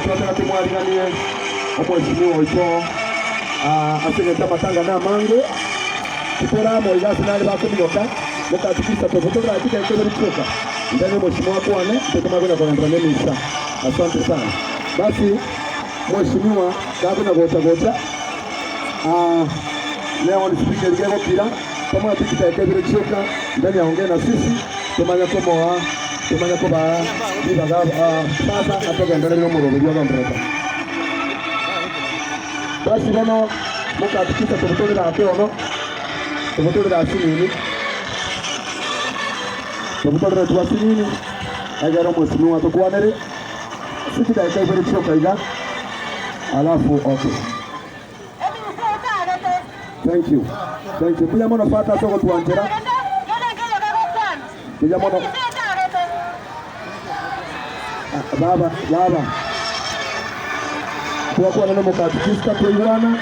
Twataka tomwariganie omweshimiwa oito ase engencho amatanga namange, titore amo iga ase nare bakominyoka, mokatikisa tobotorera chidakika ibere chioka, ndani omweshimiwa akwane, intwe tomanye konya kogenderera nemisa. Asante sana. Basi mweshimiwa gakonya gocha gocha ne speaker eria egokira, tomoete chidakika ibere chioka, ndani aongee na sisi, tomanye komoa tomanye kobaa ribaga sasa atogendererie omoroberio ogendererete. Basi bono mokatikisa tobotorere ake ono, tobotorere asinini, tobotorere tu asinini, egere omwesimigwa atokwanere ase chidakika ibere chioka iga, alafu okay. Thank you. Thank you. Mbuya mono Father ase ogotwanchera. Mbuya mono. Ah, baba, baba. Twakwana nomokatikista twaigwana.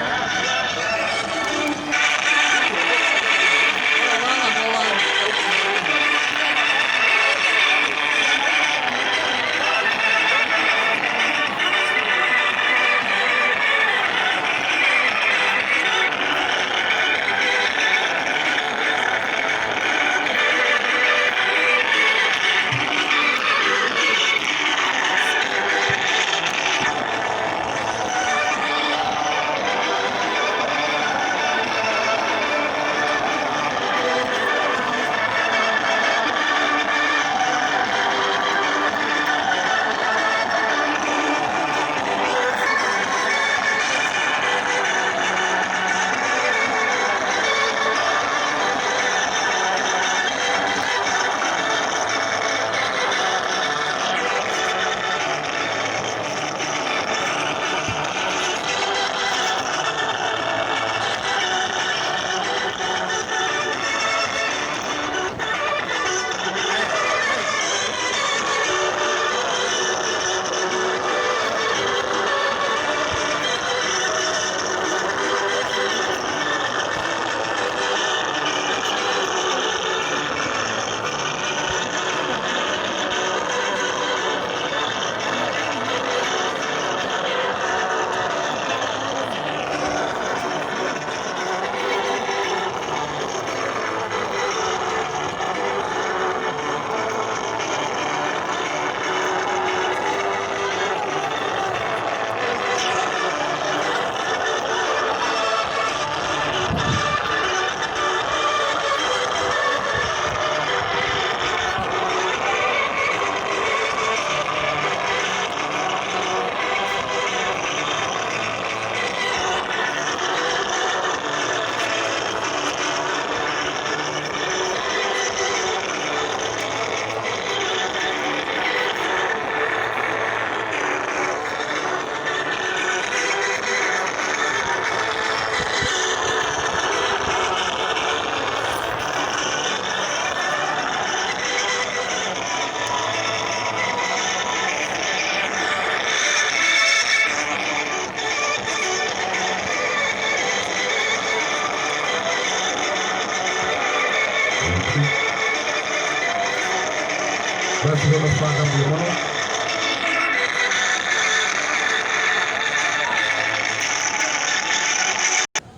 Basi bono Father mbuya mono.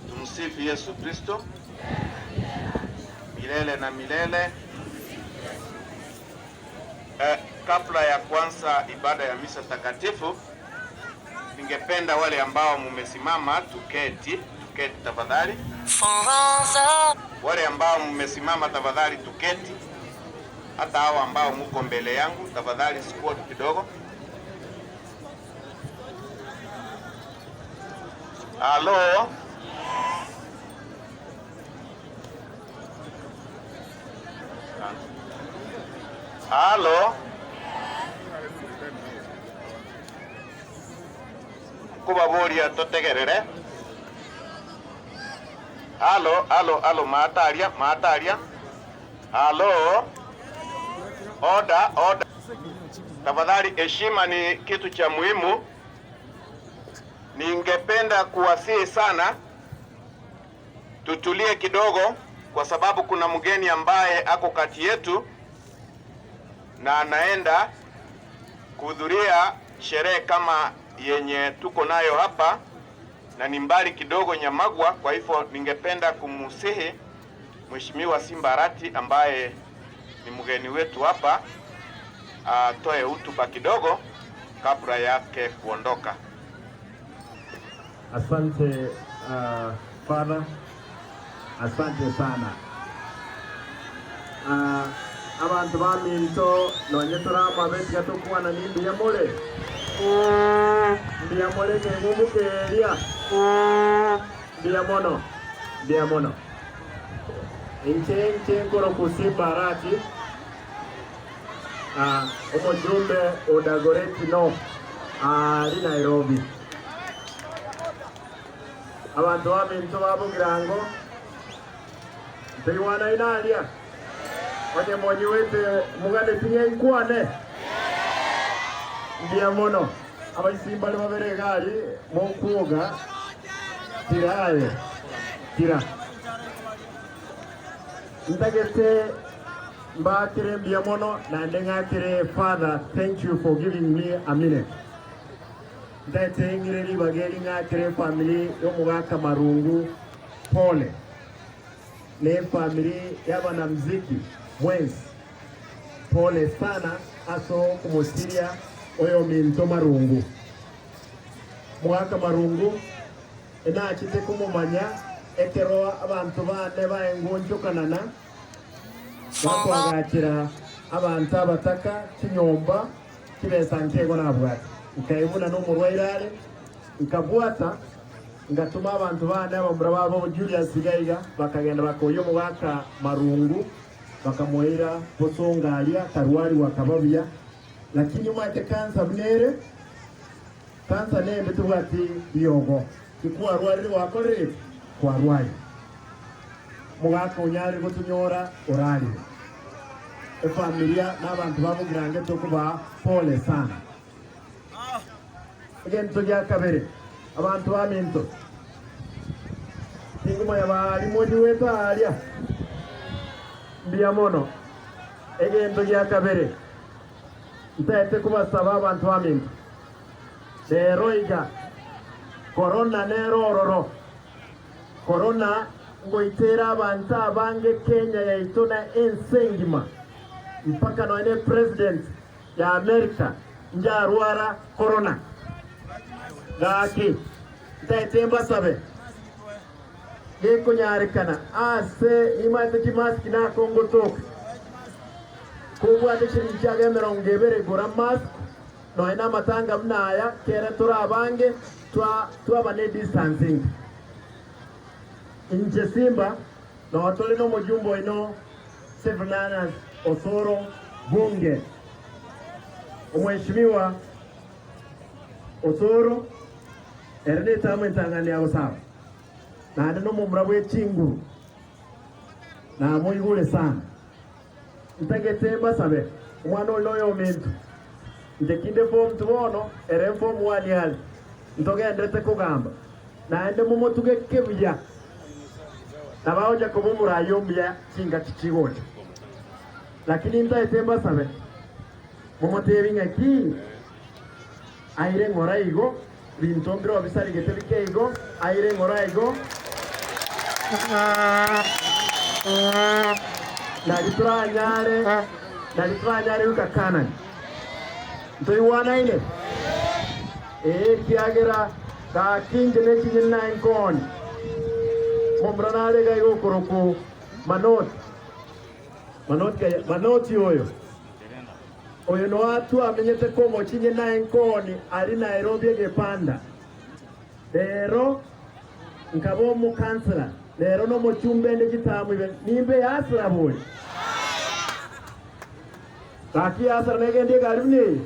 Tumsifu Yesu Kristo milele na milele. Eh, kabla ya kuanza ibada ya misa takatifu, ningependa wale ambao mumesimama tuketi, tuketi tafadhali. Wale ambao mmesimama tafadhali tuketi, hata hao ambao muko mbele yangu tafadhali squat kidogo. Halo. Halo. Nkobaboria totegerere. Halo, halo, halo, maataria, maataria. Halo. Oda, oda. Tafadhali, heshima ni kitu cha muhimu. Ningependa kuwasihi sana tutulie kidogo, kwa sababu kuna mgeni ambaye ako kati yetu na anaenda kuhudhuria sherehe kama yenye tuko nayo hapa na ni mbali kidogo Nyamagwa, kwa hivyo ningependa kumusihi Mheshimiwa Simba Arati ambaye ni mgeni wetu hapa atoe hotuba kidogo kabla yake kuondoka. Asante Father, asante sana. Abanto baminto nonye tore amabe tiga tokwana nimbuya more? Mbuya more keng'umbu keria? Mbuya mono, mbuya mono. Inche inche nkorokwa Simba Arati, omojumbe o Dagoretti North aria Nairobi. Abanto baminto ba Bogirango, ntoigwanaine aria? Onye monyigwete mogane ting'e nkwane? Mbuya mono. Abaisia mbare babere iga aria mokwoga, tira aye, tira. Ntagete mbaakere mbuya mono naende ng'akere Father thank you for giving me a minute. Ntagete ng'ire ribaga eri ng'akere efamiri y'omogaka Marungu pole ne efamiri y'abanamuziki mwensi pole sana ase okomosiria oyominto Marungu. Omogaka Marungu Enachete komomanya ekero abanto baane baengonchokanana, bakoagachera abanto abataka chinyomba chibesa nkego nabwate. Nkaigwa nomorwaire are, nkabwata, ngatoma abanto baane abamura babo Julius iga iga, bakagenda bakoyia omogaka marungu, bakamoira bosongo aria, akarwarigwa akaba buya. Lakini omanyete kansa buna ere. Kansa nende tebwati riogo, tikwarwarire gwakorire ki? Kwarwarire. Omogaka onyarire gotonyora orarire. Efamilia na abanto ba Bogirange tokobaa pole sana. Egento gia kabere, abanto baminto, tingomanya baria monyuete aaria, mbuya mono. Egento gia kabere, ntaete kobasaba abanto baminto, Rero iga, korona nere ororo. Korona ngoitera abanto abange Kenya yaito na ense engima, mpaka nonya ne president ya America njarwara korona. Gaki ntaete mbasabe, gekonyarekana ase nimaete chimask nako ngotoka, kobwate chiringi chiago emerongo ebere gora mask, Nonya namatanga buna aya, kere tore abange, twaba ne distance enke. Inche Simba, noo tore nomojumbe oino Silvanus Osoro Bunge. Omweshimiwa Osoro, ere netamu entang'ani ya gosaba, naende nomomura bwe chinguru, namoigure sana. Ntagete mbasabe, omwana oyo noyominto, inche kinde form two bono, ere form one are, ntogenderete kogamba, naende momotugeke buya, nabo agocha koba omoraia omuya chingaki chigocha. Lakini ntaete mbasabe, momotebi ng'aki aire ng'ora igo, binto mbireo bisarigete bike igo, aire ng'ora igo, nari toranyare, nari toranyare goika Kanani. Ntoigwanaine? Ee, ekiagera gaki inche ne chinyeni naye nkoonie. Momura nare iga iga okorokwa Manoti. Manoti, Manoti oyo. Oyo noatwe amenyete komochinye naye nkoni aria Nairobi egepanda. Rero nkaba omokansela, rero nomochumba ende chitamu ibe nimbe yasira bori. Gaki yasira negende egari buna eye.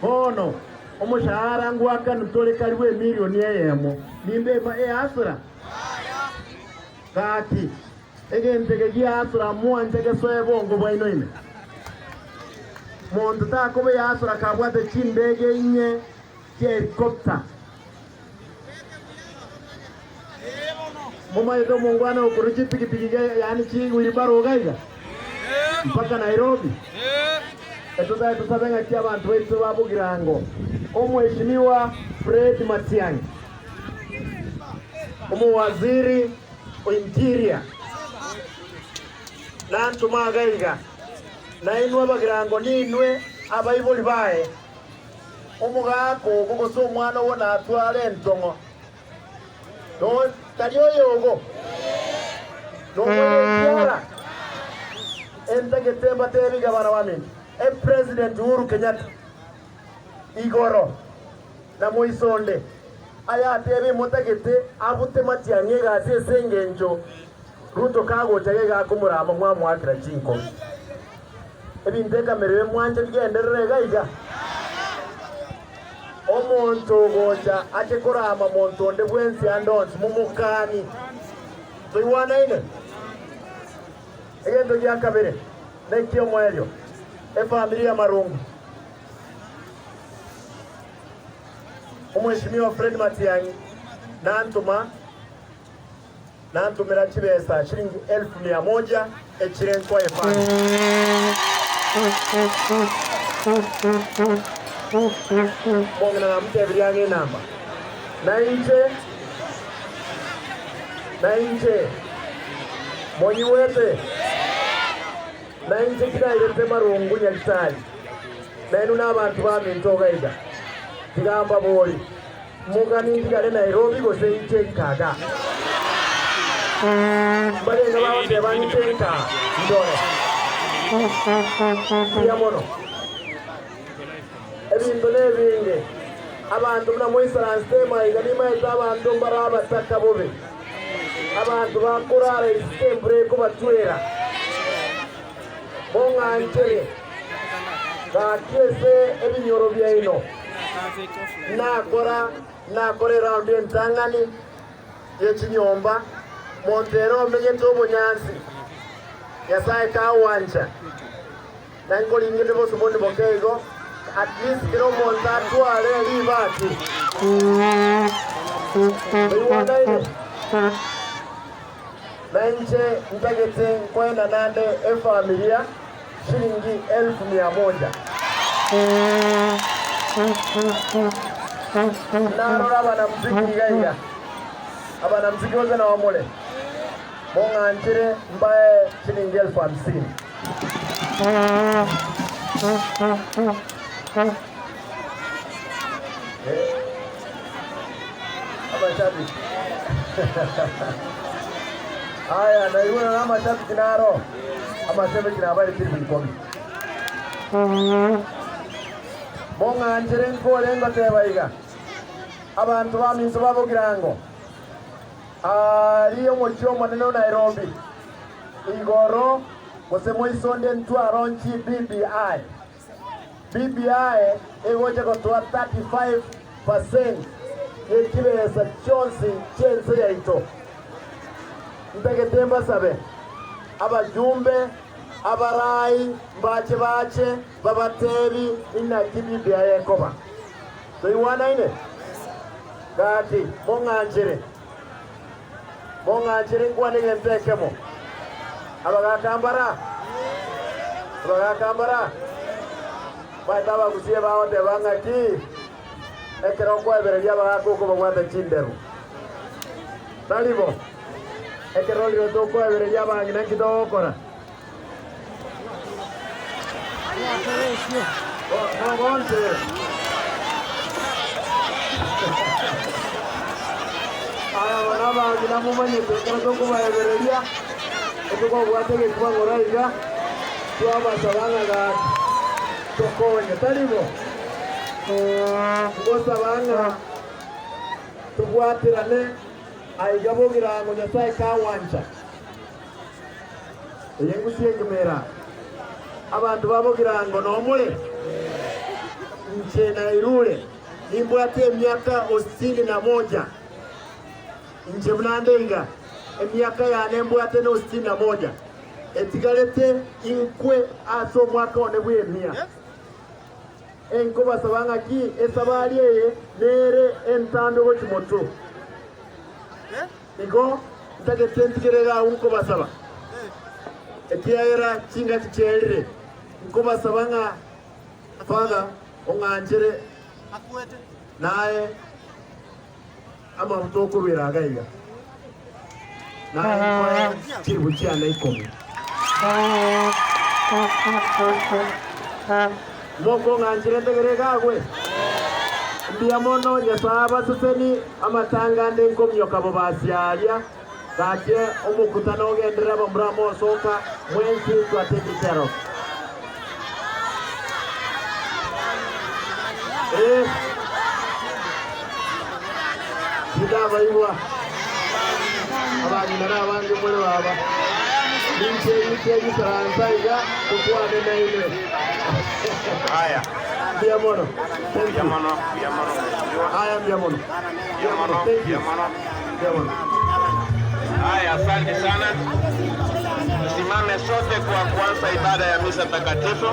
Bono omoshahara ngwakanu tore karibu emilioni eyemo nimbe eyasira. Gaki Egento eke giasora mwanche gesoe bongo bwaino ime. Monto takoba yasora kabwate chindege inye chia helicopter. Momaete omongwana okorwa chipikipiki iga yaani chi wheelbarrow iga iga mpaka Nairobi? Etotae tosabe ng'aki abanto baito ba Bogirango, Omweshimiwa Fred Matiang'i, Omowaziri o Interior, nantome agaiga, nainwe Abagirango ninwe abaibori baye, omogaka ogo gose omwana ogo natware entong'o, Tari oyogo, nomonyekiara entagete mbatebi gavana baminto, Epresident Uhuru Kenyatta igoro na moisonde ayatebi motagete abute matiang'i egasi ase engencho Ruto kagocha iga akomorama mwamoakera chinkobi. Ebinto ekamera emwanche bigenderere iga iga. Omonto ogocha ache korama monto onde bwensi ande onsi, momokani. Toigwanaine? Egento gia kabere, na eki'omoerio, efamiri y'amarungu. Omweshimiwa Fred Matiang'i nantoma nantomera chibesa shilingi elfu mia moja echire nkoe efamiri. Omong'ina namotebirie ang'e enamba, na inche, na inche monyigwete, na inche tinairete marungu Nyagetari, nainwe nabanto baminto iga iga. Tiga mbabori. Mogani ntigare Nairobi gose inche nkaga. Mbarenge bagoteba inche nka ndore. Mbuya mono. Ebinto nebinge. Abanto buna moisaransete emaiga nimaete abanto mbare abataka bobe. Abanto bakorara isiko embura ekobatwera. Mong'anchere gaki ase ebinyoro biaino. Nakora nakora eraundi entang'ani ye chinyomba, monto ere omenyete obonyansi, Nyasae kagwancha, na nkoringete bosiboni boke igo, at least kera omonto atware ribati. Toigwanaine? Na inche ntagete nkoenana nde efamilia shilingi elfu mia moja. Narora abanamuziki iga iga, abanamuziki gose nao more, mong'anchere mbae shilingi elfu hamsini. Eh, amashabiki aya naigure na amashabiki naro amashabiki nabare chilifu ikomi mong'anchere nkore ngoteba iga abanto baminto ba Bogirango aria omochie omonene o Nairobi igoro gose moisonde ntwaronchi BBI BBI egocha gotoa 35 percent ye chibesa chionsi chi'ense yaito. Ntagete mbasabe abajumbe, abarai mbache bache babatebi inaki BBI ekoba. Toigwanaine? Gaki mong'anchere, mong'anchere nkwane egento ekemo. Abagaka mbara? Abagaka mbara? Baete abagusie bagoteba ng'aki ekero okoebereria abagaka okobabwata chinderu. Tari bo? Ekero riroto okoebereria abang'ina nki togokora? Mogonchere. Aya bono abang'ina momanyete ekero tokobaebereria, etokobwata egekuba ng'ora iga, twabasaba ng'a gaki tokonye, tari bo? Ngosaba ng'a tobwaterane aiga bogirango Nyasae kagwancha. Eye ngusie engemera, abanto ba bogirango nomore, inche nairure, nimbwate emiaka ositini na moja. Inche buna nde iga, emiaka yane mbwate nositini na moja, etigarete inkwe ase omwaka one bw'emia. Enkobasaba ng'aki esabari eye nere entambe gochia motwe. Igo ntagete ntigere iga agwo nkobasaba, ekiagera chingaki chiaerire, nkobasaba ng'a. Father, ong'anchere naye amabuta okorwera iga iga, naye nkoe chilifu chiane ikomi. Mokong'anchera entegere iga agwe? Mbuya mono, Nyasae abaseseni, amatanga ande nkomioka bobasi aria, gaki omokutano ogenderere abamura mosoka, mwensi twa taken care of. Eh, tindabaigwa abang'ina na abange more baba, ninche inche nyisaransa iga tokwane nainwe. Haya, Mbuya mono. Thank mbuya you. mono, mbuya mono mheshimiwa. Haya, mbuya mono. Mbuya mono, Thank mbuya you. mono. Mbuya mono. Haya, asante sana. Tusimame sote kwa kuanza ibada ya misa takatifu.